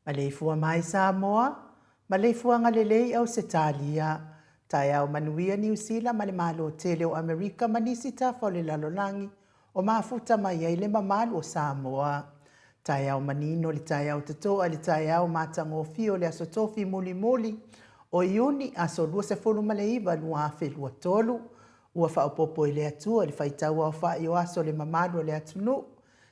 Maleifua mai Samoa, maleifuaga lelei Ausetalia, taeao manuia Niu Sila ma le Malo tele o Amerika ma nisi tafa o le lalolagi o mafuta mai ai le mamalu o Samoa. Taeao manino le taeao totoa i le taeao matagofie o le Aso Tofi mulimuli o Iuni aso 29 2023, ua faaopoopo e le Atua i le faitau aofai o aso le mamalu o le atunuu,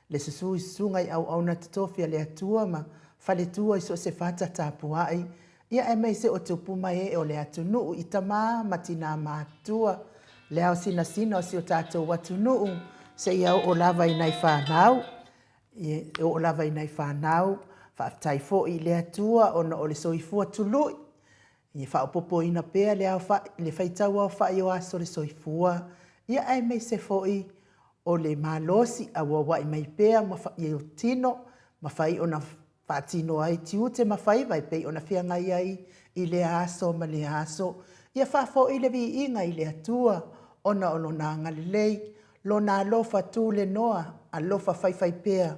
le susu i susuga i auauna totofi a le Atua ma faletua i so o se fata tapuai, ia aemaise o tupu ma ee o le atunuu i tama ma tinā matutua, le ao sinasina o si o tatou atunuu seia oo lava i nai fanau, e oo lava i nai fanau. Faafetai foi i le Atua ona o le soifua tului, ia faaopoopoina pea le aofai, le faitau aofai o aso o le soifua, ia aemaise foi o le malosi auauai mai pea ma i tino, mafai ona faatino ai tiute ma faiva e pei ona feagai ai i lea aso ma lea aso. Ia faafoi le viiga i le Atua. ona o Lona agalelei, Lona alofa tulenoa, alofa faifaipea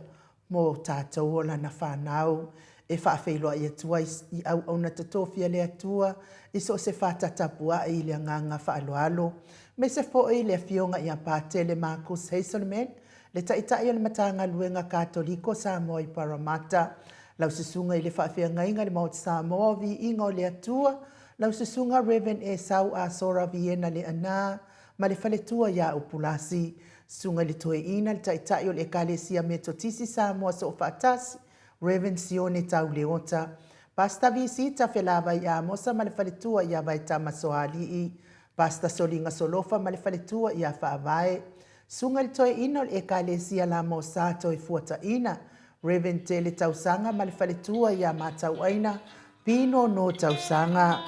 mo tatou o Lana fanau, e faafeiloai atu ai i auauna totofi a le Atua i so o se faatatapua'i i le agaga faaaloalo, aemaise foi le Afioga ia Patele Marcus Hazelman, le Taitai o le Matagaluega Katoliko o Samoa i Parramatta, lau Susuga i le Faafeagaiga i le Maota Samoa o Viiga o le Atua, lau Susuga Rev. Esau Asora Viena Leaana ma le faletua ia Upulasi, Susuga i le Toeaina, le Taitai o le Ekalesia Metotisi Samoa Soofaatasi, Rev. Sione Tau Leota, Pastor Visita Felavai Amosa ma le faletua ia Vaetama Soalii, Pastor Soliga Solofa ma le faletua ia Faavae, Susuga i le Toeaina o le Ekalesia La Mosa Toefuataina, Rev. Tele Tausaga ma le faletua ia Matauaina Pino No Tausaga.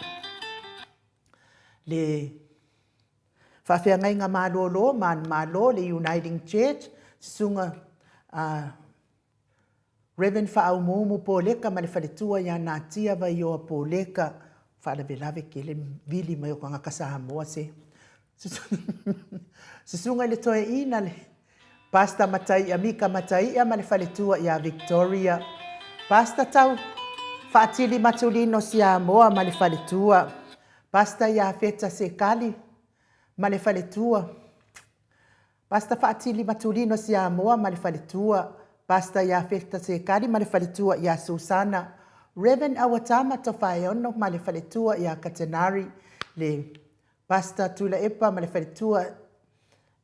Le Faafeagaiga Malolo Manumalo, le Uniting Church, Susuga a Rev. Faaumuumu Poleka ma le faletua ia Natia Vaioa Poleka. Faalavelave tele vili mai o tagata Samoa se Susuga i le Toeaina le Pastor Mataia Mika Mataia ma le faletua ia Victoria. Pastor Tau Faatili Matulino Siamoa ma le faletua. Pastor Iafeta Sekali ma le faletua. Pastor Faatili Matulino Siamoa ma le faletua. Pastor Iafeta Sekali ma le faletua ia Susana. Rev. Auatama Tofaeono ma le faletua ia Katenari. Le Pastor Tuilaepa ma le faletua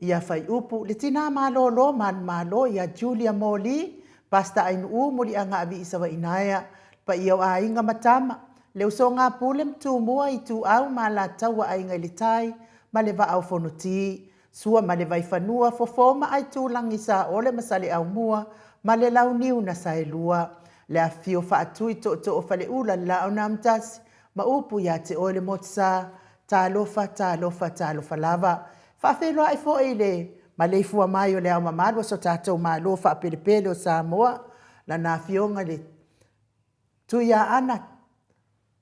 ia Faiupu, le tina malolo manumalo ia Julia Moli, Pastor Ainuu Muliagaavi i Savainaea, le paia o aiga ma tama, le usoga Pule ma Tumua, Ituau ma Alataua, Aiga i le Tai ma le Vaa o Fonoti, Sua ma le Vaifanua, Fofo ma Aitulagi, Saole ma Saleaaumua ma le Launiu na Saelua, le afifio Faatui, Tootoo o Faleula, le Laau na Amotasi, ma upu ia te oe le Motusa, Talofa, talofa, talofa lava. Faafeiloai foi i le maleifua mai o le Ao Mamalu o so tatou Malo faapelepele o Samoa, Lana Afioga i le Tuiaana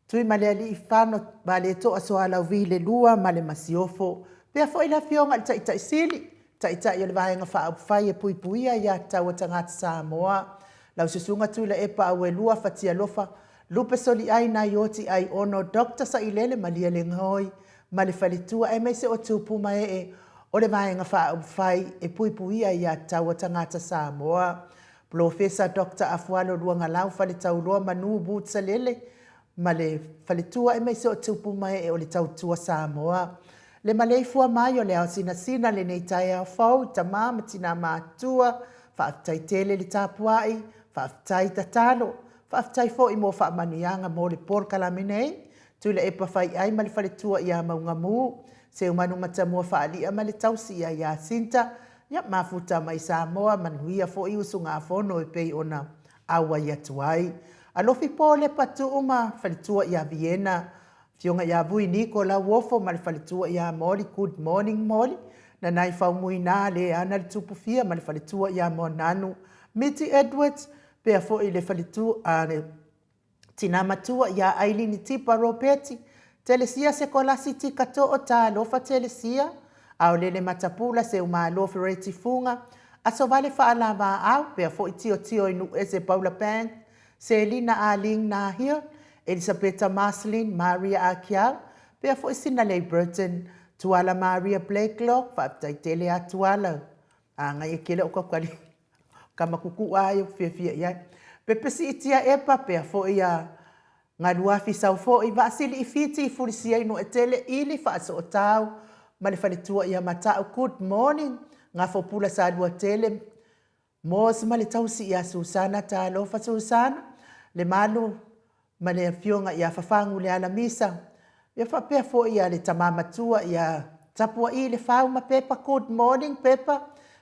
Tuimalealiifano Vaaletoa Sualauvi II ma le Masiofo. Faapea foi le Afioga i le Taitai Sili, Taitai o le Vaega Faaupufai e Puipuia Aia Tatau a Tagata Samoa, lau Susuga Tuilaepa Auelua Fatialofa Lupe Soliai Naioti Aiono Doctor Sailele Malielegaoi ma le faletua aemaise o tupu ma ee o le Vaega Faaupufai e Puipuia Aia Tatau a Tagata Samoa, Polofesa Doctor Afualo Luagalau Faletauloa Manu Boots Salele ma le faletua aemaise o tupu ma ee o le Tautua Samoa. Le maleifua mai o le ao sinasina lenei taeao fou i tama ma tina matutua, faafetai tele le tapuai, faafetai tatalo, faafetai foi mo faamanuiaga mo le polokalame nei. Tuilaepa Faiai ma le faletua ia Maugamu, Seumanu Matamua Faalia ma le tausi ia Iasinta, ia mafuta mai Samoa, manuia foi usugafono e pei ona auai atu ai. Alofi Polepa Tuu ma faletua ia Viena, Afioga ia Vui Niko Lauofo ma le faletua ia Moli, Good morning Moli, Nanai Faumuina le ana le Tupufia ma le faletua ia Moananu, Miti Edwards, pea foi le faletua a le Tina matua ia Ailini Tipa Ropeti, Telesia Sekolasi Tika Too Talofa Telesia, Aolele Matapula Seumalo Fereti Fuga, Asovale Faalavaau, pea foi Tiotio i Nuuese Paula Banks, Selina Arlene Nahil, Elisapeta Marceline Maria Akiau, pea foi Sinalei Burton, Tuala Maria Blakelock, faafetai tele a Tuala. Agai e kele o kaukali kama kukuʻa ai o fiafia i ai. Pepesi itia epa pea foi a Galuafi sau foi, Vaasili i Fiti i Fulisia i Nuuetele ili Faasootau ma le faletua ia Mata'u Good morning Gafopula Saluatele Moss ma le tausi ia Susana Talofa Susana le malu ma le afioga ia Fafagu Lealamisa ia faapea foi ia le tama matua ia Tapua'i Lefau ma Pepa Good morning Pepa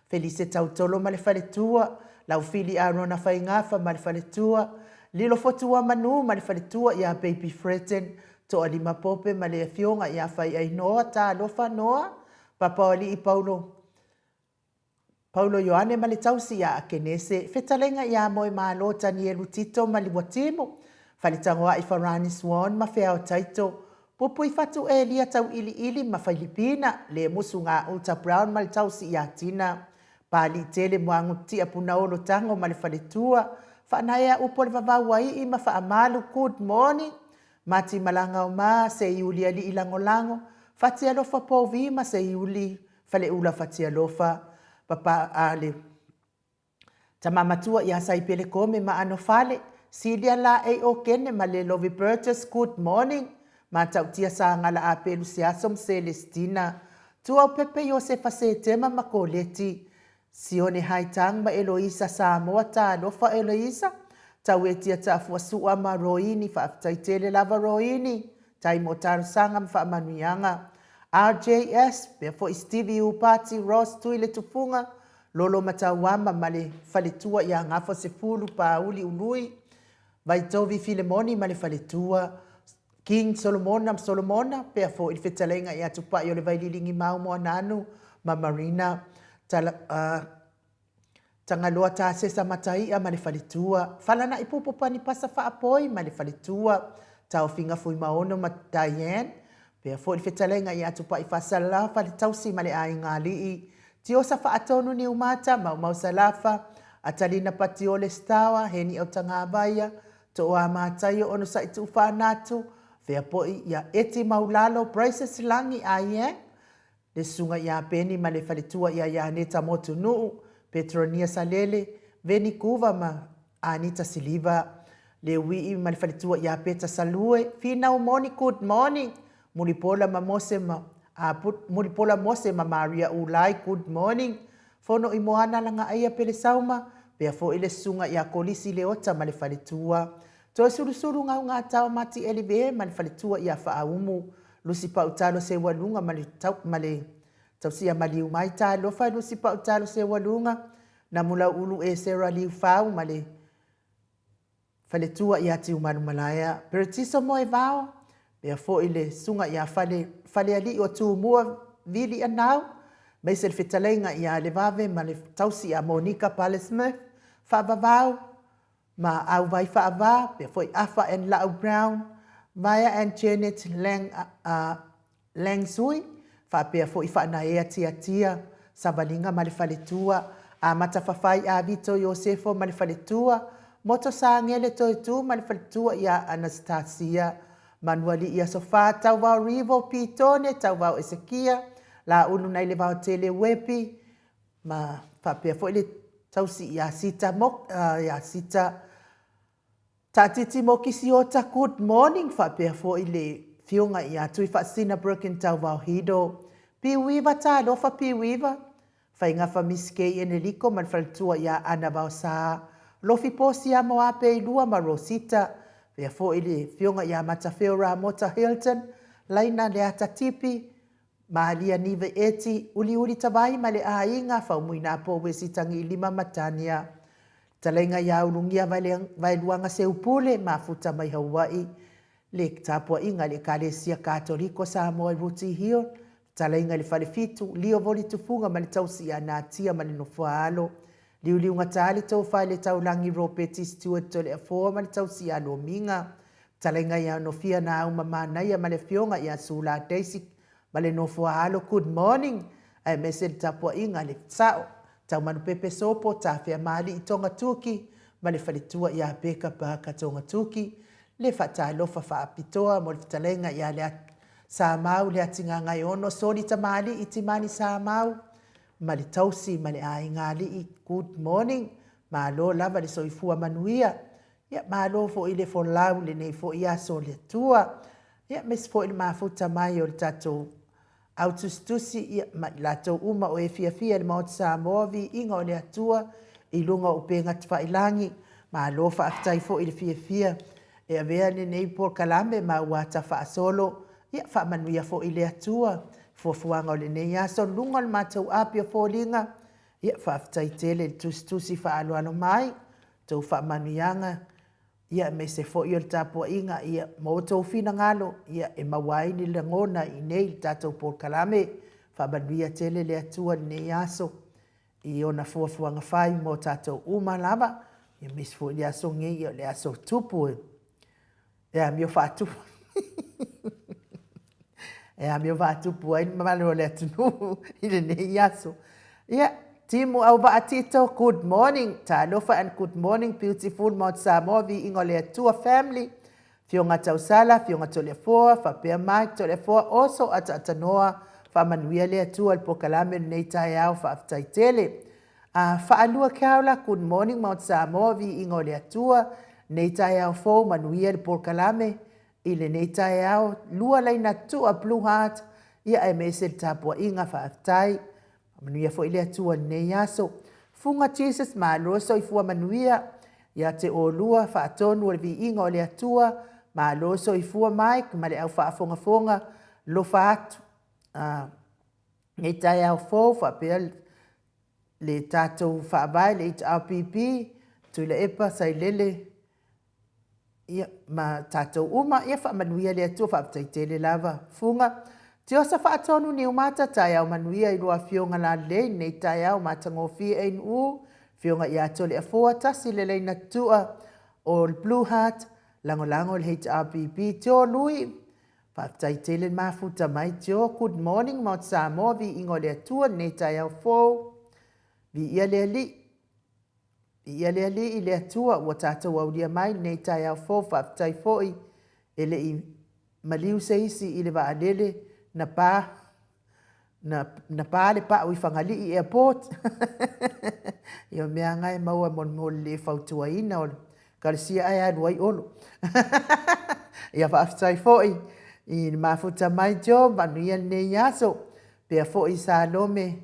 Felise Tautolo ma le faletua Laufili Arona Faigafa ma le faletua Lilo Fotuamanu ma le faletua ia Baby Freten Toalima Pope ma le afioga ia Faiainoa Talofa Noa Papaoalii Paulo Paulo Ioane ma le tausi ia Akenese, fetalaiga ia Moemalo Tanielu Tito ma Liuatimo, Faletagoai Farani Swan ma Feao Taito, Pupui Fatu Elia Tauiliili ma Failipina, Le Musu Gauta Brown ma le Tausi ia Tina, Paliitele Muagututia Punaolo Tago ma le Faletua, Faanaea Upu o le Vavau Aii ma Faamalu Good morning Mati Malagaoma Seiuli Alii Lagolago Fatialofa Povi ma Seiuli Faleula Fatialofa Papa a le Tama matua ia Saipele Kome ma Anofale, Silia Laei Okene ma le Lovi Burgess Good morning Matautia Sagala Apelu Siaso ma Selestina Tuaupepe Iosefa Setema ma Koleti Sione Haitang ma Eloisa Samoa Talofa Eloisa Tauetia Taafua Sua ma Roini Faafetai tele lava Roini Tai mo talosaga ma faamanuiaga RJS pea foi Stevie Upati Ross Tui le Tufuga Lolo Matauama ma le faletua ia Gafa Sefulu Pauli Ului Vaitovi Filemoni ma le faletua King Solomona ma Solomona pea foi le fetalaiga ia Tupai o le Vaililigi Mau Moananu ma Marina Tala, Tagaloa Tasesa Mataia ma le faletua Falana'i Pupu Panipasa Faapoi ma le faletua Taofiga Fuimaono ma Diane Pea foi le fetalaiga ia Tupai Faasalafa le tausi ma le aiga alii Tiosa Faatonu Niumata Maumau Salafa Atalina Patiole Stawa Heni Autagavaia Tooa Mataio Onosai Tuufaanatu Feapoi ia Eti Maulalo Braces Lagi Aie Le susuga ia Peni ma le faletua ia Ianeta Motunuu, Petronia Salele, Veni Kuva ma Anita Siliva, Le Uii ma le faletua ia Peta Salue, Finau Moni Good morning, Mulipola ma Mose ma Mulipola Mose ma Maria Ulai Good morning, Fono i Moana Lagaaia Pelesauma, pea foi le susuga ia Kolisi Leota ma le faletua, Toe Sulusulu Gaugata o Mati Elive ma le faletua ia Faaumu, Lusi Pautalo Seualuga ma le ma le tausia maliu mai Talofa Lusi Pautalo Seualuga, Namulauulu Esera Liufau ma le faletua ia Tiumalumalaea, Peretiso Moevao, pea foi le susuga ia Fale Falealii o Tumua Vili Anau, maise le fetalaiga ia Levave ma le tausi ia Monika Pale Smith, Faavavau, ma Auvai Faava, pea foi Afa and La'au Brown, Vaea and Janet Lang, Lang Sui, faapea foi Faanaea Tiatia, Savaliga ma le Faletua, Amata Fafai Avito Iosefo ma le Faletua, Moto Sagele Toetu ma le Faletua ia Anastasia, Manualii Aso Fa, Tauvao Rivo, Pitone, Tauvao Esekia, Laulu Nailevaotele Uepi, ma faapea foi le tausi ia Sita Mok, ia Sita Taatiti Mokisi Ota, good morning, faapea foi le Fioga ia Tuifaasisina Broken Tauvao Hido, Piuiva Talofa Piuiva, Faigafa Miss Kay Eneliko ma le faletua ia Ana Vaosa, Lofi Posi ia Moape Ilua ma Rosita, faapea foi le Fioga ia Matafeo Ramota Hilton, Laina Leata Tipi, Malia Nive Eti, Uliuli Tavai ma le aiga, Faumuinapo Wesi Tagiilima ma Tania. Talaiga ia Ulugia Vaeluaga Seupule, Mafuta mai Hawaii, le tapuaiga i le Ekalesia Katoliko Samoa i Rooty Hill, Talaiga i le Falefitu, Lio Voli Tufuga ma le Tausi ia Natia ma le Nofoaalo, Liuliugata le Tofa i le Taulagi Ropeti Stewart Toleafoa ma le Tausi ia Lomiga, Talaiga ia Nofia Nauma Manaia ma le Afioga ia Sula Daisy ma le Nofoaalo Good morning aemaise le tapuaiga le Sao Taumanupepe Sopo Tafea Maali'i Togatuki ma le Faletua ia Peka Parker Togatuki le faatalofa faapitoa mo le fetalaiga ia Leat Samau Leatigagaeono Soli Tamali'i Timani Samau ma le tausi ma le aiga alii Good morning malo lava le soifua manuia Ia, malo foi le folau i lenei foi aso o le Atua. Ia, aemaise foi le mafuta mai o le tatou au tusitusi, ia, ma i latou uma o e fiafia i le Maota Samoa, viiga o le Atua i luga o upega tafailagi. Malo faafetai foi i le fiafia e avea lenei polokalame ma ua ata faasolo. Ia, faamanuia foi le Atua i fuafuaga o lenei aso, luga o le matou api o foliga. Ia, faafetai tele i le tusitusi faaaloalo mai. Tou faamanuiaga, ia aemaise foi o le tapuaiga, ia, ma outou finagalo, ia, e maua ai ni lagona i inei i le tatou polokalame. Faamanuia tele le Atua i lenei aso i ona fuafuaga fai mo tatou uma lava, ia aemaise foi le aso nei, ia o le aso tupu e amio faatupu. E amio vaatupu ai le mamalu o le atunuu i lenei aso. Ia, Timu Auvaa Tito, good morning. Talofa and good morning, beautiful Mount Samoa, viiga o le Atua family. Afioga Tausala, Afioga Toleafoa, faapea Mike Toleafoa, oso ataatanoa, faamanuia le Atua i le polokalame o lenei taeao, faafetai tele. A Faalua Keaula, good morning Mount Samoa, viiga o le Atua, lenei taeao fou, manuia le polokalame i lenei taeao, lua laina tua Blue Heart, ia aemaise le tapuaiga, faafetai. Faamanuia foi le Atua i lenei aso. Fuga Jesus, malo le soifua manuia ia te oulua, faatonu o le viiga o le Atua, malo le soifua Mike ma le au faafogafoga, lofa atu lenei taeao fou faapea le tatou faavae le HRPP, Tuilaepa, Sailele, ia, ma tatou uma. Ia faamanuia le Atua, faafetai tele lava. Fuga, Tiosa faatonu Niumata, taeao manuia i lua afioga lalelei, lenei taeao matagofie ANU, afioga ia Toleafoa, tasi le laina tua o le Blue Heart, lagolago le HRPP, Tio Lui, faafetai tele le mafuta mai Tio, good morning Mount Samoa, viiga o le Atua, lenei taeao fou, viia le Alii. Viia le Alii, le Atua ua tatou aulia mai lenei taeao fou, faafetai foi e le i maliu se isi i le vaalele na pa na, na pa le pau i Fagalii Airport. Ia o mea lava e maua mo mo le le fautuaina o le kalesia ae alu ai Olo. Ia faafetai foi i le mafuta mai Joe, manuia lenei aso. Pea foi Salome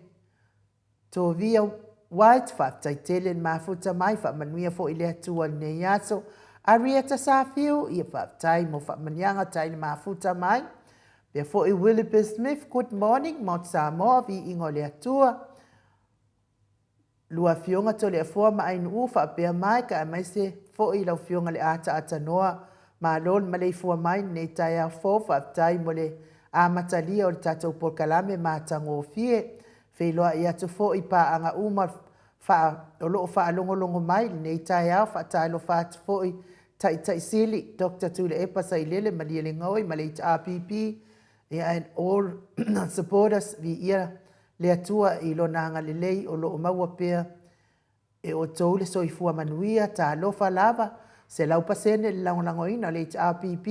Tovia White, faafetai tele le mafuta mai, faamanuia foi le Atua i lenei aso. Arieta Safiu, ia faafetai mo faamanuiaga tai le mafuta mai. Pea foi Willoughby Smith, good morning, Mount Samoa, viiga o le Atua. Lua Afioga Toleafoa ma Ainuu faapea mai ka aemaise foi lau Afioga le Ataatanoa. Malo le maleifua mai lenei taeao fou, faafetai mo le amatalia o le tatou polokalame matagofie. Feiloai atu foi i paaga uma faa, o lo o faalogologo mai i lenei taeao. Faatalofa atu foi Taitai Sili Dr. Tuilaepa Sailele Malielegaoi ma le HRPP and all supporters. Viia le Atua i Lona agalelei o lo o maua pea e outou le soifua manuia. Talofa lava, 100% le lagolagoina o le HRPP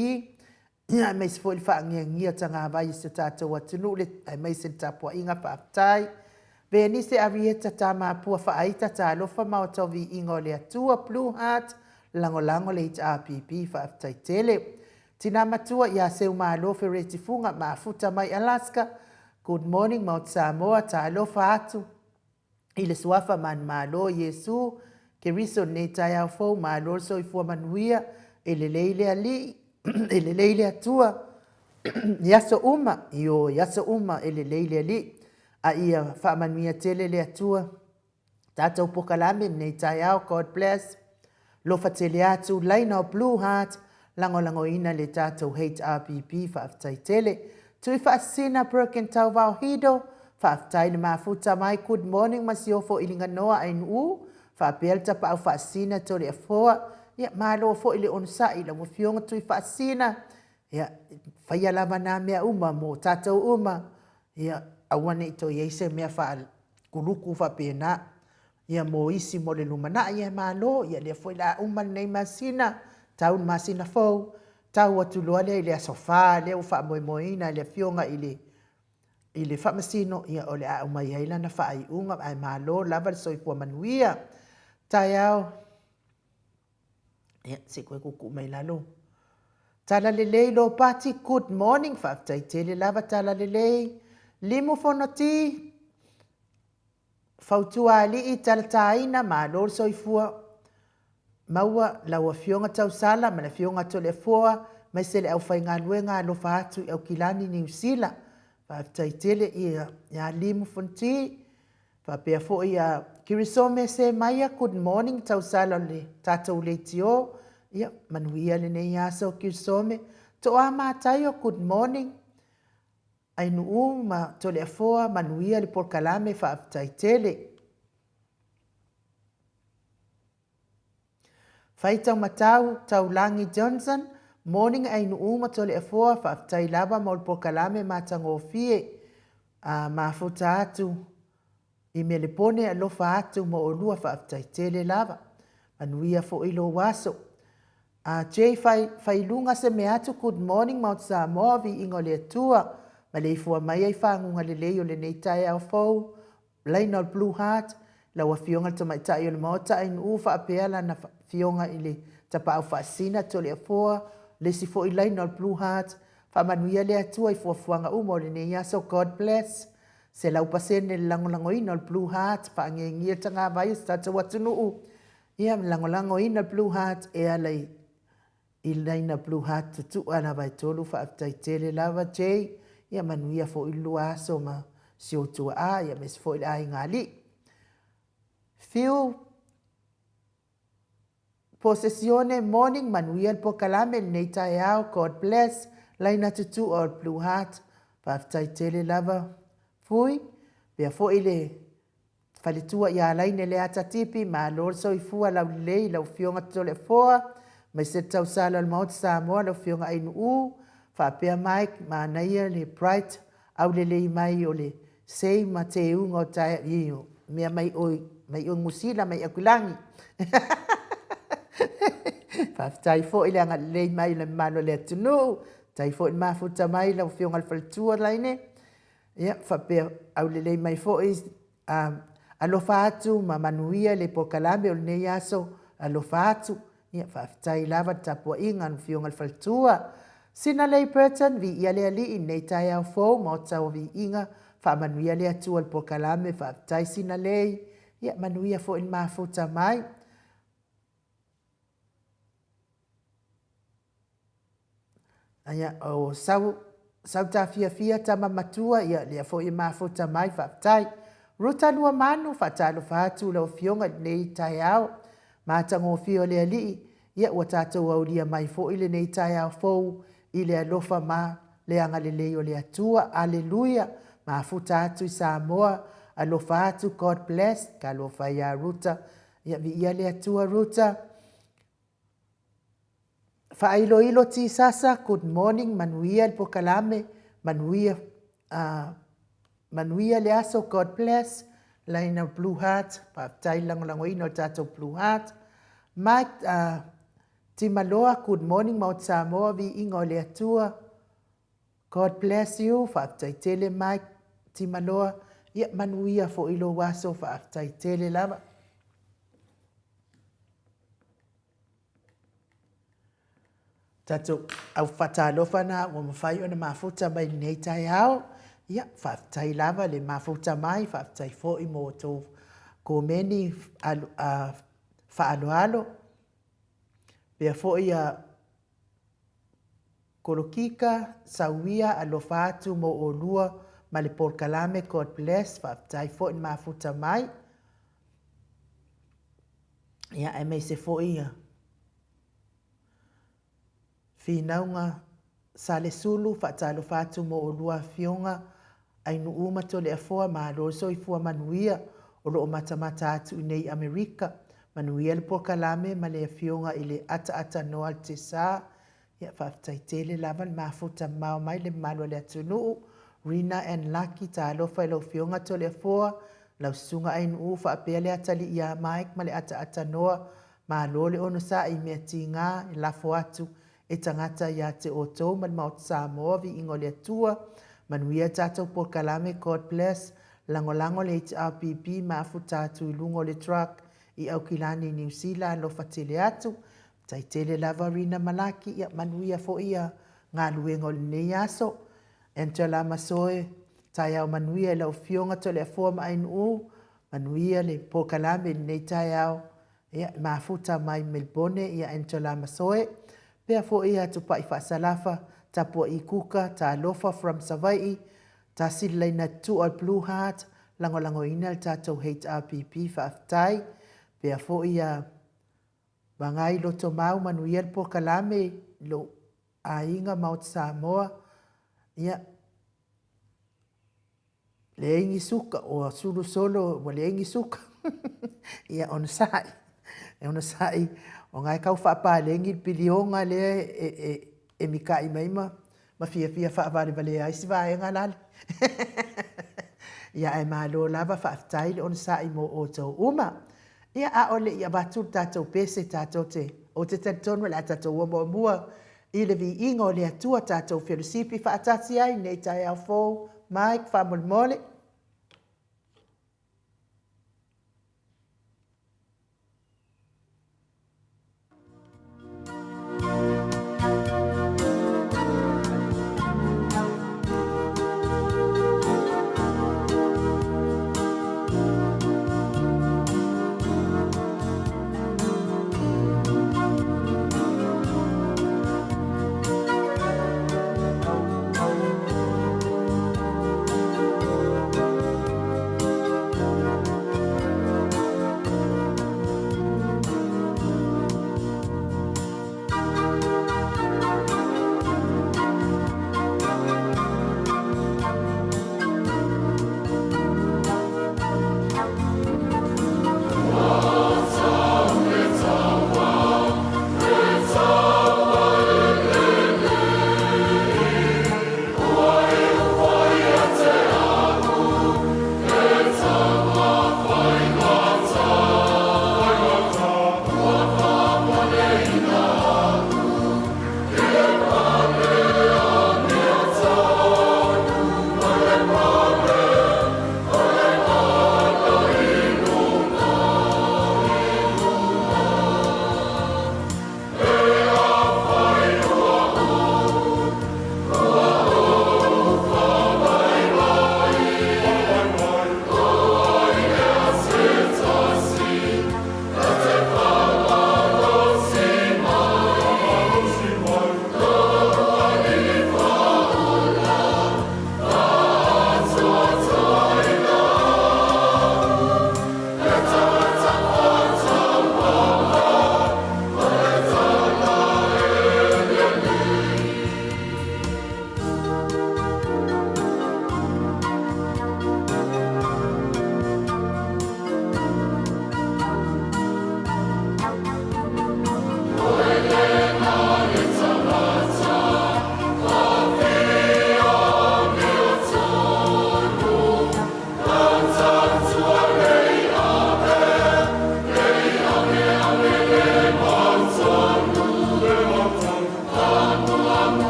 aemaise foi le faagiagia tagavai i si o tatou atunuu, aemaise le tapuaiga faafetai. Venise Arieta Tamapua Faaita, talofa maota o viiga o le Atua, Blue Heart, lagolago le HRPP, faafetai tele. Tina matua ia Seumalo Fereti Fuga, mafuta mai Alaska, good morning Maota Samoa, talofa atu i le suafa manumalo o Iesu Keriso lenei taeao fou, malo le soifua manuia, e lelei le Alii, e lelei le Atua i aso uma, ioe, i aso uma e lelei le Alii. A ia faamanuia tele le Atua tatou pokalame lenei taeao, God bless. Lofa tele atu, laina o Blue Heart, lagolagoina le tatou HRPP, faafetai tele. Tui Faasisina Perkin Tauvao Hido, faafetai le mafuta mai, good morning Masiofo Iliganoa Ainuu, faapea le Tapaau Faasisina Toleafoa, ia malo foi le onosai i lau Afioga Tui Faasisina, ia faia lava na mea uma mo tatou uma, ia aua ne i toe i ai se mea faakuluku faapena. Ia mo isi mo le lumanai e malo, ia lea foi la uma lenei masina, tau le masina fou, tau atu loa lea i le aso 4 lea ua faamoemoeina e le Afioga i le i le Faamasino, ia o le a aumai ai lana faaiuga, ae malo lava le soifua manuia. Taeao, ia se i toe tuutuu mai lalo. Talalelei Lopati, good morning, faafetai tele lava Talalelei. Limu Fonoti, Fautua Alii Talataina, malo le soifua maua lau Afioga Tausala ma le Afioga Toleafoa aemaise le aufaigaluega alofa atu i Aukilani Niu Sila. Faafetai tele ia Limu Fonoti faapea foi ia Kirisome Semaia, good morning Tausala o le tatou leitio. Ia manuia lenei aso Kirisome. Toa Mataio, good morning. Ainuu ma Toleafoa, manuia le polokalame, faafetai tele. Faitau Matau, Taulagi Johnson, Morning Ainuu ma Toleafoa, faafetai lava mo le polokalame matagofie a mafuta atu i Melepone alofa atu mo olua faafetai tele lava. Manuia foi lou aso. A Jay fai failuga se mea atu good morning Mount Samoa viiga o le Atua maleifua mai ai faguga lelei o lenei taeao fou Laina o le Blue Heart lau afioga le tamaitai o le Maota Ainuu faapea lana afioga i le Tapaau Faasisina Toleafoa le isi foi laina o le Blue Heart faamanuia le Atua i fuafuaga uma o lenei aso God bless 100% le lagolagoina o le Blue Heart faagiegie le tagavai o si tatou atunuu Ia lagolagoina Blue Heart e ala i i laina Blue Heart tutua lava e tolu faafetai tele lava Jay ia manuia foi le lua aso ma si ou tuaa ia aemaise foi le aiga alii. Fiu Posesione morning manuia le polokalame lenei taeao God bless laina tutua o le Blue Heart faafetai tele lava Fui pea foi le Faletua ia Laine Leata Tipi, malo le soifua laulelei i lau Afioga Toleafoa, aemaise le tausala o le Maota Samoa lau Afioga Ainuu, faapea Mike, manaia le Bright aulelei mai o le sei ma teuga o tae, i, mea mai oi, mai oi Niu Sila mai Aukilagi. Faafetai foi le agalelei mai i le mamalu o le atunuu, faafetai foi le mafuta mai lau Afioga i le Faletua Laine, Ia, faapea aulelei mai foi, a, alofa atu ma manuia le polokalame o lenei aso, alofa atu. Ia, faafetai lava le tapuaiga a le Afioga i le Faletua. Sinalei Burton, viia le Alii i lenei taeao fou, Maota o Viiga, faamanuia le Atua i le polokalame, faafetai Sinalei. Ia, manuia foi le mafuta mai. Ia, o sau, sau tafiafia tama matua, ia, lea foi e mafuta mai, faafetai. Ruta Luamanu, faatalofa atu lau Afioga i lenei taeao matagofie o le Alii, ia, ua tatou aulia mai foi lenei taeao fou i le alofa ma le agalelei o le Atua. Aleluia! Mafuta atu i Samoa, alofa atu, God bless. Talofa ia Ruta, ia, viia le Atua Ruta. Faailoilo Tisasa, good morning, manuia le polokalame, manuia, manuia le aso, God bless, laina Blue Heart, faafetai le lagolagoina o le tatou Blue Heart. Mike uh, Timaloa, good morning, Maota Samoa, viiga o le Atua. God bless you, faafetai tele Mike Timaloa, ia manuia foi lou aso, faafetai tele lava. Tatou au faatalofa na ua mafai ona mafuta mai lenei taeao. Ia, faafetai lava le mafuta mai, faafetai foi mo outou komeni faaaloalo. Pea foi a Kolokika, Sauia, alofa atu mo olua ma le polokalame God bless, faafetai foi le mafuta mai. Ia, aemaise foi ia finauga Salesulu, faatalofa atu mo olua afioga, Ainuu ma Toleafoa, malo le soifua manuia o lo o matamata atu i nei Amerika. Manuia le polokalame ma le afioga i le ataatanoa Altesa. Ia, faafetai tele lava le mafuta mamao mai le mamalu o le atunuu. Rina and Lucky, talofa i lau Afioga Toleafoa, lau Susuga Ainuu faapea le atalii ia Mike ma le ataatanoa. Malo le onosai i mea tiga e lafo atu e tagata ia te outou ma le Maota Samoa, viiga o le Atua. Manuia tatou polokalame, God bless. Lagolago le HRPP mafuta atu i luga o le truck i Aukilani, Niu Sila, alofa tele atu. Tai tele lava Rina Malaki, ia manuia foi ia galuega o lenei aso. Angela Masoe, taeao manuia i lau Afioga Toleafoa ma Ainuu, manuia le polokalame i lenei taeao. Ia, mafuta mai Melbourne ia Angela Masoe. Pea foi ia Tupai Faasalafa, Tapua'i Kuka, Talofa from Savai'i, tasi le laina tutua o le Blue Heart, lagolagoina le tatou HRPP, faafetai. Pea foi ia Vagai lotomau manuia le polokalame i lou aiga Maota Samoa, ia, leai ni suka, ua sulu solo ua leai ni suka. Ia, onosai, onosai, ona e tau faapaleni le piliona lea e, e, e mika'i mai ma ma fiafia faavalevalea ai si vaega lale. Ia ae malo lava faafetai le onosa'i mo outou uma. Ia a o le i avatu le tatou pese tatou te, ou te talitonu o le a tatou o muamua i le viiga o le Atua tatou felosipi faatasi ai i lenei taeao fou. Mike, faamolemole.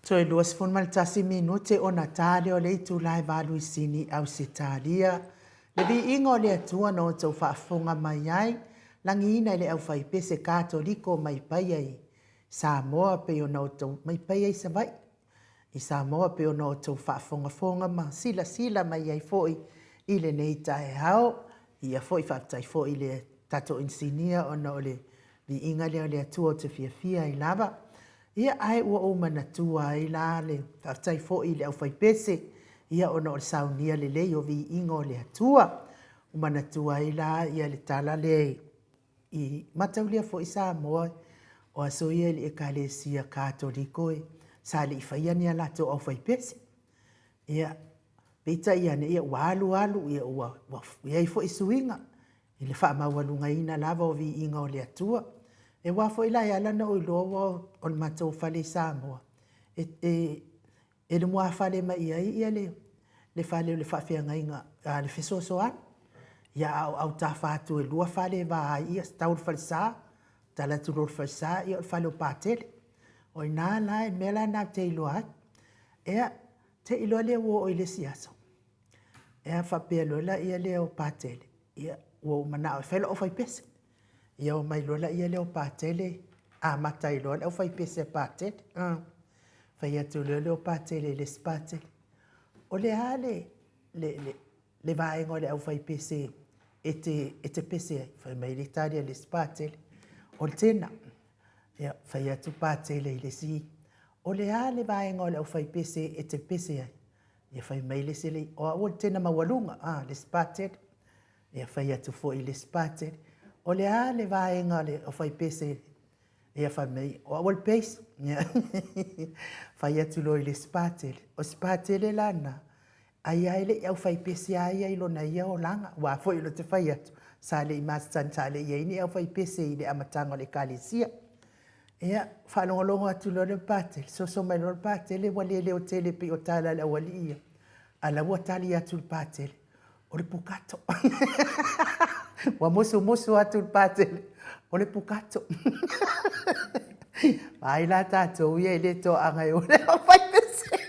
Toe 21 minute ona ta lea o le itula e valu i Sini, Ausetalia. Le viiga o le Atua na outou faafofoga mai ai, lagiina i le aufaipese Katoliko mai Paia i Samoa pei ona outou mai Paia i Savaii i Samoa pei ona outou faafogafoga ma silasila mai ai foi i lenei taeao. Ia foi faafetai foi i le tatou inisinia ona o le viiga lea o le Atua ou te fiafia ai lava. Ia ae ua ou manatua ai la le faafetai foi i le aufaipese ia ona o le saunia lelei o viiga o le Atua. Ua manatua ai la ia le tala lea i mataulia foi Samoa o aso ia i le Ekalesia Katoliko e sa le i faia ni a latou aufaipese. Ia, peitai ane, ia ua alu alu, ia ua i ai foi suiga i le faamaualugaina lava o viiga o le Atua. E aua foi la e ala ona ou iloa aua o le matou fale i Samoa, e, e, e lumafale mai i ai ia le, le fale o le faafeagaiga, a, le fesoasoani. Ia, a o autafa atu e lua fale e va ai, ia, tau le falesa, tala atu loa le falesa, ia o le fale o Patele. O i ina la, le mea la lena ou te iloa ai. Ia, te i loa lea ua oo i le isi aso, ia faapea loa lea lea o Patele, ia, ua ou manao e fai lau aufaipese. Ia omai loa lea o Patele amata ai loa le aufaipese a Patele. Fai atu loa lea o Patele i le isi Patele, o le a le, le, le, le vaega o le aufaipese e te, e te pese ai? Fai mai le tali a le isi Patele, o le tena. Ia, fai atu Patele i le isi, o le a le vaega o le aufaipese e te pese ai? Ia fai mai le isi, o au o le tena maualuga, a, le isi Patele. Ia fai atu foi i le isi Patele, o le a le vaega o le aufaipese? Ia fai mai, o au o le bass. Fai atu loa i le isi Patele, o si Patele la lena, ai lava e le i aufaipese lava ia i lona ia olaga, aua foi o lea ou te fai atu, sa le i masani, sa le i i ai ni aufaipese i le amataga o le Ekalesia. Ia, faalogologo atu loa le Patele, soso mai loa le Patele ua le leotele pei o tala a le aualii ia, a o la ua tali atu le Patele, o le pukato. Ua musumusu atu le Patele, o le pukato. Vaai la tatou ia e le toaga e o le aufaipese.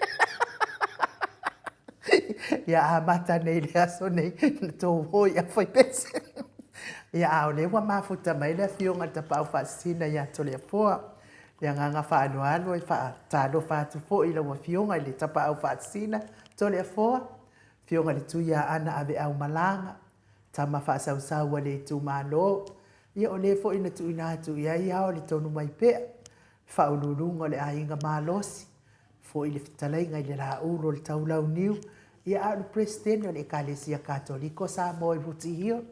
Ia amata nei le aso nei na tou o i aufaipese. Ia a o lea ua mafuta mai le afioga i le Tapaau Faasisina ia Toleafoa. Le agaga faaaloalo e faatalofa atu foi i lau afioga i le Tapaau Faasisina Toleafoa, afioga i le Tuiaana Aveau Malaga, tama faasausau a le itumalo, ia o le foi na tuuina atu i ai ao le tonu mai pea, le faauluuluga o le aiga malosi, foi le fetalaiga i le Laulu o le Taulauniu, ia a o le Peresetene o le Ekalesia Katoliko Samoa i Rooty Hill,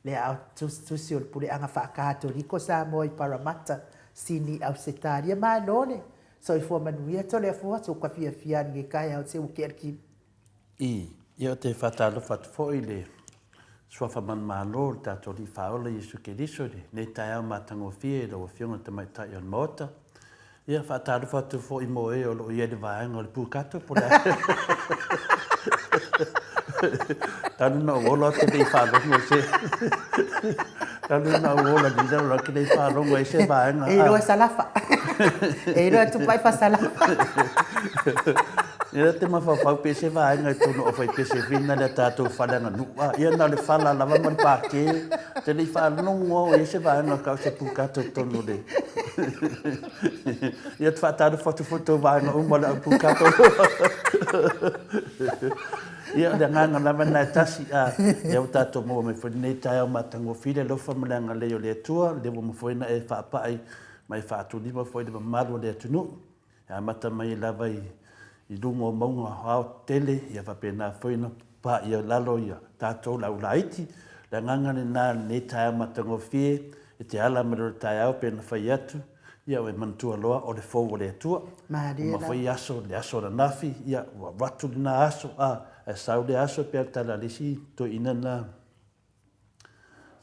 le aao tusitusi o le Puleaga Faakatoliko Samoa i Parramatta, Sini, Ausetalia. Malo le soifua manuia Toleafoa, so ka fiafia nei taeao se ua ke aliki. I, ia ou te faatalofa atu foi i le Suafa Manumalo o le tatou Alii Faaola Iesu Keriso i lenei taeao matagofie i lau Afioga i le Tamaitai o le Maota. Ia, faatalofa atu foi mo e o lo o i ai i le vaega o le pukato po o le a. Talu na ou ola ou te le i faalogo i se Talu na ou ola i lalo ou te le i faalogo i se vaega. E iloa salafa. E iloa tupai fa salafa. Ia te mafaufau pe se vaega i totonu o Faipese Vina le tatou fale aganuu. Ah, ia na o le fala lava ma le pākē. Te le i faalogo au i se vaega kau se pukato i totonu o le... Ia te faatalofa atu foi tou vaega uma o le au pukato. Ia, o le agaga lava lena e tasi, a, ia ua tatou maua mai foi lenei taeao matagofie le alofa ma le agalelei o le Atua, lea ua mafai ona e faapai ma e faatulima foi i le mamalu o le atunuu, e amata mai lava i, i luga o mauga aoaotetele, ia faapena foi ona paia lalo ia tatou le aulaiti. O le agaga lena i lenei taeao matagofie, e te ala mai loa i le taeao pei ona fai atu, Ia ua e manatua loa o le fou o le Atua. Malie Uma foi aso, le aso ananafi, ia ua alu atu lena aso, a, ae sau lea aso e pei o le tala a le isi toeaina lena,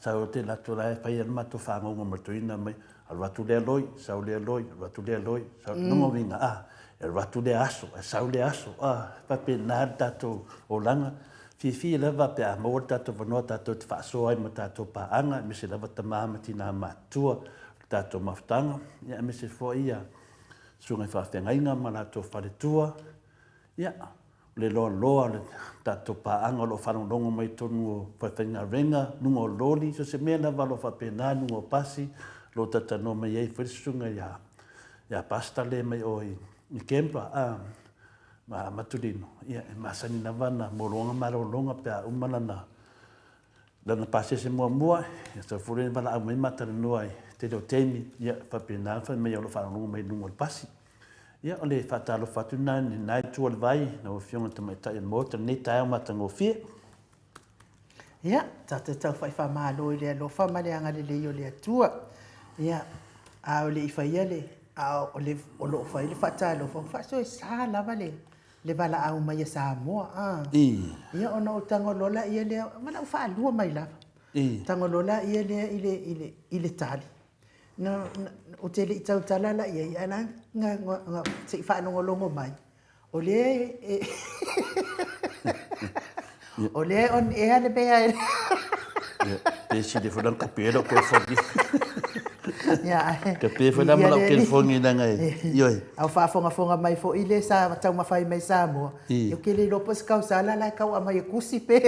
sau te alu atu la e fai le matou fagogo ma le toeaina mai, alu atu lea loi, sau lea loi, alu atu lea loi, sau, lona uiga, a, e alu atu lea aso, ae sau lea aso, a, e faapena le tatou olaga. Fiafia lava pe a maua le tatou avanoa tatou te faasoa ai ma tatou paaga, aemaise lava tama ma tina matutua, le tatou mafutaga, ia aemaise foi ia susuga i faafeagaiga ma latou faletua, ia, o le loaloa o le tatou paaga o lo o faalogologo mai i totonu o falefaigaluega, luga o loli, so o se mea lava o lo o faapena, luga o pasi, o lo o talatalanoa mai ai foi le susuga ia, ia Pastor le mai o i, i Canberra, a, ma Matulino, ia, e masani lava ona mologa malologa pe a uma lana, lana pasese muamua, ia sau foi lea valaau mai ma talanoa i le tele o taimi, ia, faapena ona fai mai o lo o faalogologo mai i luga o le pasi. Ia, o le faatalofa atu lena i lena itu o le vai, lau Afioga i le Tamaitai o le Maota i lenei taeao matagofie. Ia, tatou tau faamalo i le alofa ma le agalelei o le Atua. Ia, a o le i faia le, a o, le, o lo o fai le faatalofa, ua faasoesa lava le, le valaau mai a Samoa. A. Ia, ona ou tago loa laia lea, valaau faalua mai lava. Tago loa laia lea i le, i le, i le tali. Na, na, ou te le i tautala la i ai, ae la na, na, na, se i faalogologo mai. O lea e, o lea e on air le mea e... Pe sili foi lana kape lau telefoni. Kape foi la ma lau telefoni leaga e, ioe. A o faafogafoga mai foi le sa taumafai mai Samoa, ou te le iloa po o se tausala la e tau aumai e tusi pe.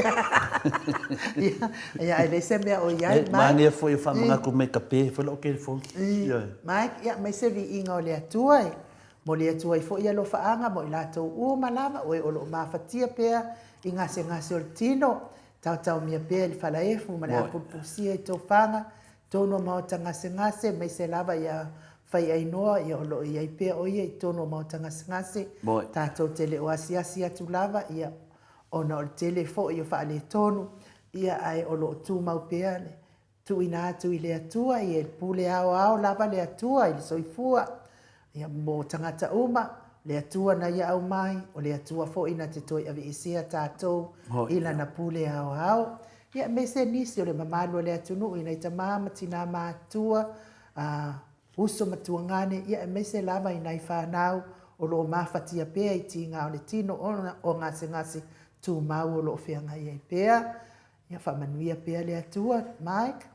Ia, ae leai se mea o i ai. Manaia foi o faamanatu mai kape foi lau telefoni. Ioe. Mike, ia, aemaise viiga o le Atua e momoli atu ai foi alofaaga mo i latou uma lava o e o lo o mafatia pea i gasegase o le tino, taotaomia pea i le falaefu ma le apulupusia i tofaga, totonu o maota gasegase, aemaise lava ia Faiainoa, ia o lo o i ai pea o ia i totonu o maota gasegase, tatou te le o asiasi atu lava, ia, ona o le tele foi o faaletonu, ia, ae o lo o tumau pea le tuuina atu i le Atua, ia, i le pule aoao lava le Atua i le soifua, ia, mo tagata uma, le Atua na ia aumai, o le Atua foi na te toe aveesea tatou i Lana pule aoao. Ia, aemaise nisi o le mamalu o le atunuu i nai tama ma tina matutua, a, uso ma tuagane, ia, aemaise lava i nai fanau o lo o mafatia pea i tiga o le tino ona o gasegase tumau o lo o feagai ai pea. Ia faamanuia pea le Atua. Mike.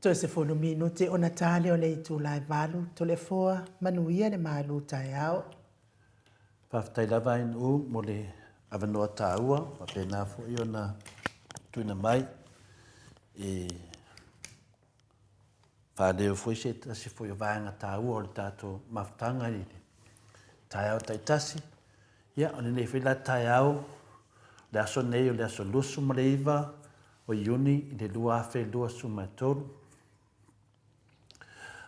Toe 10 minute ona ta lea o le itula e 8, Toleafoa, manuia le malu taeao. Faafetai lava Ainuu mo le avanoa taua faapena foi ona tuuina mai e faaleo foi se tasi foi o vaega taua o le tatou mafutaga i le taeao taitasi. Ia, o lenei foi la taeao, le aso nei o le aso 29 o Iuni i le 2023.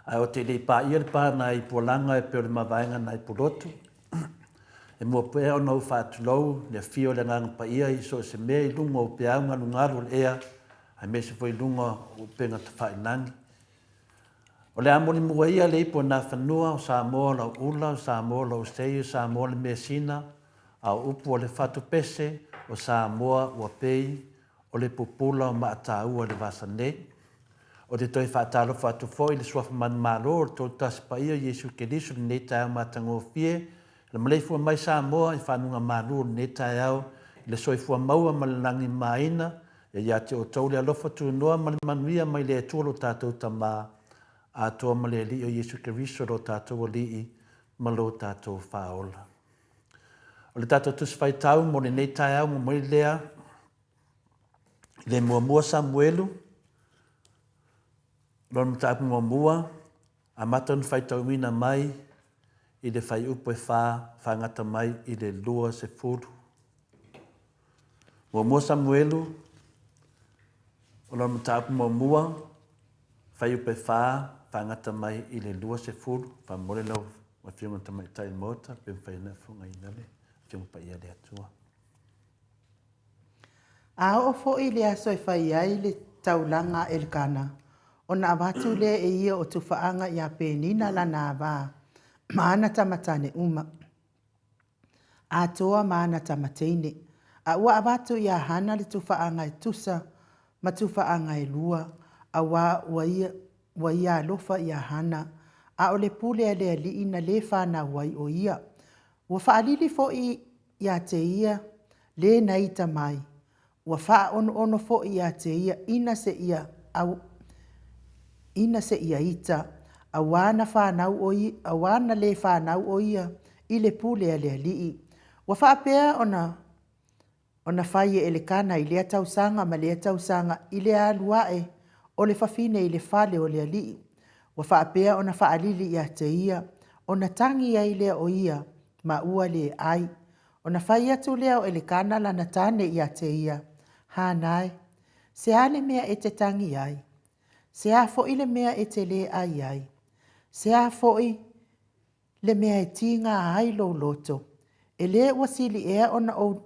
Ae ou te le i paia le pa nai Pualaga e pei o le mavaega nai Pulotu, e mua pea ona ou faatulou le afio o le Agaga Paia i so o se mea i luga o peau galugalu o le ea, aemaise foi i luga o upega tafailagi. O le a mulimua ia le ipu o Nafanua, o Samoa lau ula, o Samoa lou sei, o Samoa le measina, a o upu o le fatupese, o Samoa ua pei o le pupula o maataua i le vasa nei. Ou te toe faatalofa atu foi i le Suafa Manumalo o le Toatasi Paia o Iesu Keriso i lenei taeao matagofie, i le maleifua mai Samoa i fanuga malu o lenei taeao, i le soifua maua ma le lagi mamaina, ia ia te outou le alofa tunoa ma le manuia mai le Atua lo tatou Tama, atoa ma le Alii o Iesu Keriso lo tatou Alii ma lo tatou Faaola. O le tatou Tusi Faitau mo lenei taeao momoli lea i le muamua Samuelu, lona mataupu muamua, amata ona faitauina mai i le fuaiupu e 4 faagata mai i le 20. Muamua Samuelu, o lona mataupu muamua, fuaiupu e 4 faagata mai i le 20. Faamolemole lau Afioga i le Tamaitai o le Maota, pe mafai ona e fofogaina le Afioga Paia a le Atua. A oo foi le aso e fai ai le taulaga a Elikana, ona avatu lea e ia o tufaaga iā Penina lana ava ma ana tama tane uma, atoa ma ana tama teine. A ua avatu iā Hana le tufaaga e tusa ma tufaaga e lua, auā ua ia, ua ia alofa iā Hana, a o le pule a le alii na lē fanau ai ʻo ia. Ua faalili foi ia te ia lē na ita mai, ua faaonoono foi ia te ia ina se ia au, ina se ia ita, auā na fanau ʻo ia, auā na lē fanau ʻo ia i le pule a le alii. Ua faapea ona ona fai e Elekana i lea tausaga ma lea tausaga i le alu aʻe o le fafine i le fale o le alii. Ua faapea ona faalili ia te ia, ona tagi ai lea o ia, ma ua lē ai. Ona fai atu lea o Elekana lana tane ia te ia, Hana e, se a le mea e te tagi ai? Se a foi le mea e te lē ai ai? Se a foi le mea e tīgā ai lou loto? E lē ua sili ea ona ou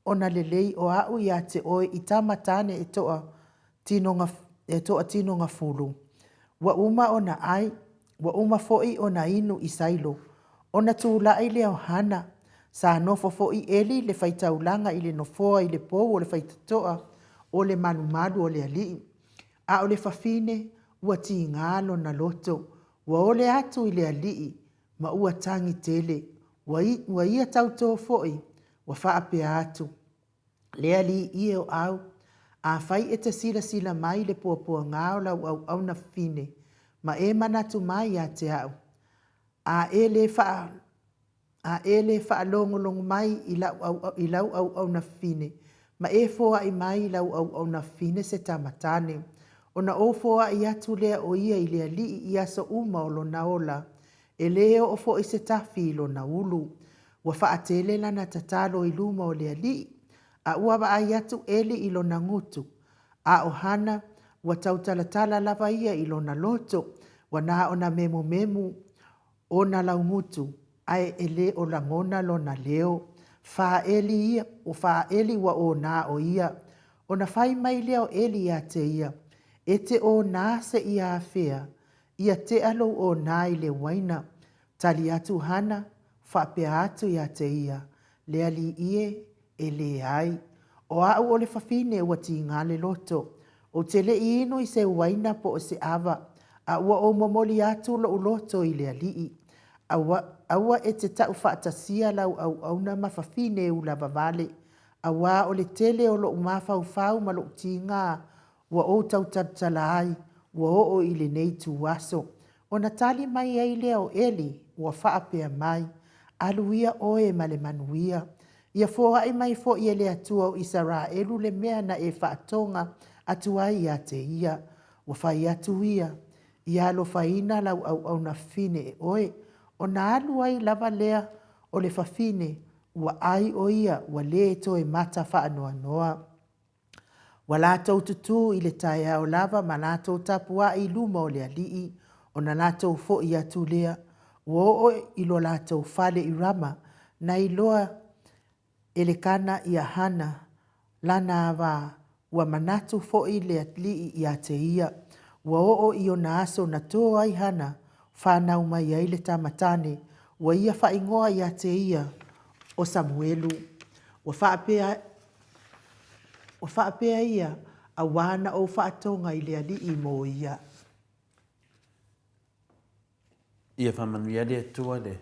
ona lelei o aʻu iā te ʻoe i tama tane e toʻa tinoga e toʻa tinoga fulu. Ua uma ona ʻai, ua uma foʻi ona inu i Sailo. Ona tulaʻi lea o Hana. Sa nofo foʻi ʻEli le faitaulaga i le nofoa i le pou o le faitotoa o le malumalu o le alii. A o le fafine, ua tīgā lona loto, ua ole atu i le alii ma ua tagi tele, ua, ua ia tautō foʻi, ua faapea atu, Le alii ie o au, afai e te silasila mai i le puapuagā o lau auauna fafine, ma e manatu mai ia te a'u, a e lē faa, a e lē faalogologo mai i la'u au, i lau auauna fafine, ma e foaʻi mai i lau auauna fafine se tama tane, ona ou foaʻi atu lea o ia i le alii i aso uma o lona ola, e lē oo foʻi se tafi i lona ulu. Ua faatele lana tatalo i luma o le alii, a ua vaai atu ʻEli i lona gutu. A ʻo Hana, ua tautalatala lava ia i lona loto, ua na ona memumemu ona laugutu, ae e lē o lagona lona leo. Fāʻeli ia, ua fāʻeli ua ʻōnā ʻo ia. Ona fai mai lea o ʻEli iā te ia, E te ʻōnā se ia afea, ia teʻa lou ʻōnā i le uaina. Tali atu Hana, faapea atu iā te ia, Le alii e, e leai. ʻO aʻu o le fafine ua tīgā le loto. Ou te le i inu i se uaina po o se ʻawa, a ua ou momoli atu loʻu loto i le alii. Aua, aua e te taʻu faatasia lau auauna ma fafine ula wawale, auā o le tele o loʻu mafaufau ma loʻu tīgā ua ou tautalatala ai, Ua oo i lenei ituaso. Ona tali mai ai lea o Eli, ua faapea mai, Alu ia oe ma le manuia. Ia foai mai foi e le Atua o Isaraelu le mea na e faatoga atu ai ia te ia. Ua fai atu ia, Ia alofaina lau auauna fafine e oe. Ona alu ai lava lea o le fafine, ua ai o ia ua le toe mata faanoanoa. Ua latou tutū i le taeao lava ma latou tapuai i luma o le Alii, ona latou foʻi atu lea, ua oo i lo latou fale i Rama, na iloa Elekana ia Hana, lana ava, ua manatu foi le Alii ia te ia. Ua oo i ona aso na tō ai Hana, fanau mai ai le tama tane, ua ia faaigoa ia te ia o Samuelu. Ua faapea, ua faapea ia, auā na ou faatoga i le Alii mo ia. Ia faamanuia le Atua i le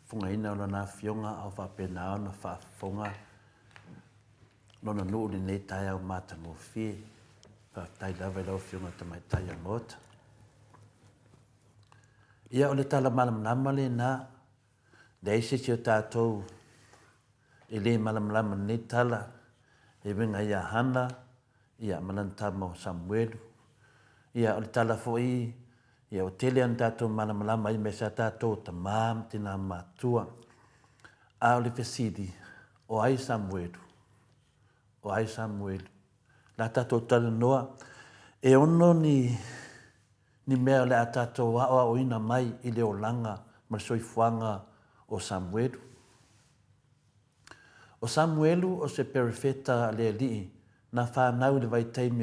fofogaina o Lana Afioga a o faapena ona faafofoga Lona nuu i lenei taeao matagofie. Faafetai lava i lau Afioga i le Tamaitai o le Maota. Ia, o le tala malamalama lena, leai se isi o tatou e le malamalama i lenei tala e uiga ia Hana, ia, ma lana tama o Samuelu. Ia, o le tala foi, ia, ua tele lava ina tatou malamalama ai aemaise lava tatou o tama ma tina matutua. A o le fesili, o ai Samuelu? O ai Samuelu? La tatou talanoa, e ono ni, ni mea o le a tatou aoaoina mai i le olaga ma le soifuaga o Samuelu. O Samuelu o se perofeta a le Alii na fanau i le vaitaimi.